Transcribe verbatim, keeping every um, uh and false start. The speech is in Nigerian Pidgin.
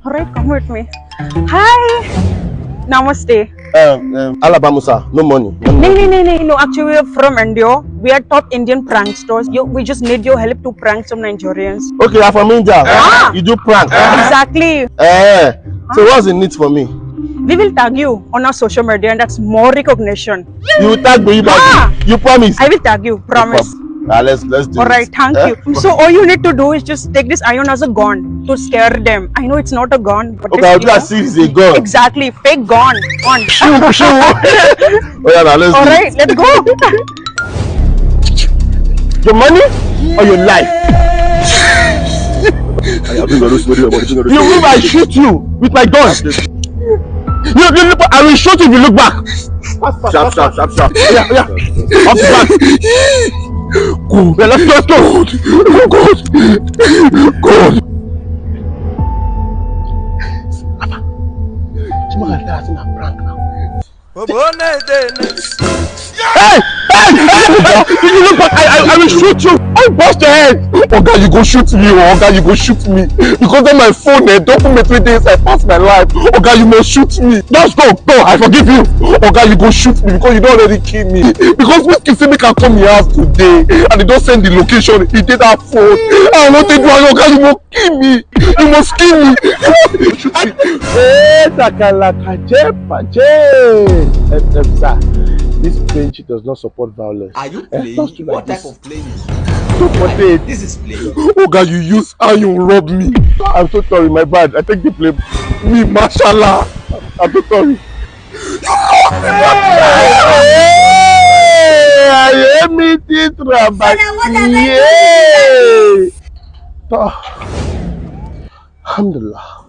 All right, come with me. Hi. Namaste. Um, um, Alaba Musa, no money. No No, money. no, no, no, no. Actually, we're from India. We are top Indian pranksters. You, we just need your help to prank some Nigerians. Okay, I'm from India. Ah. You do prank. Exactly. Eh. So what's the need for me? We will tag you on our social media, and that's more recognition. You will tag me. You, Ah. you promise? I will tag you. Promise. Ah, let's let's do All it. Right, thank Eh? you. So all you need to do is just take this iron as a gun to scare them. I know it's not a gun, but Okay, this, I'll you do know, as if it's a gun. Exactly, fake gun. Gun. Shoo, shoo. Oh yeah, now let's All do right, it. Let's go. Your money or your life? You move, I shoot you with my gun. You, you look, I will shoot you if you look back. Sharp, sharp, sharp, sharp. Yeah, yeah. Up the back. Go. Yeah, let's go, let's go. Good. Good. Hey! Hey! Hey! If you look back, I, I, I will shoot you. I bust your head. Oga, you go shoot me. Oh, Oga, you go shoot me. Because then my phone, eh, document wey dey inside pass my life. Oga, you must shoot me. Just go, go. I forgive you. Oga, you go shoot me because you don already kill me. Because Wizkid say make I come your house today, and he don send the location. He dey that phone. I wan take do am. Oga, you must kill me. You must kill me. Shoot me. Hey, takalaka, jepa, je. Em, em, sir, this page does not support violence. Are you Eh, playing? just like What type this. Of playing? Don't put it. This is playing. Oga, you use iron rob me. I'm so sorry, my bad. I take the blame. Me, mashallah. I'm so sorry. Hey, I hate me, this rabbi. Yeah. Ah. Alhamdulillah.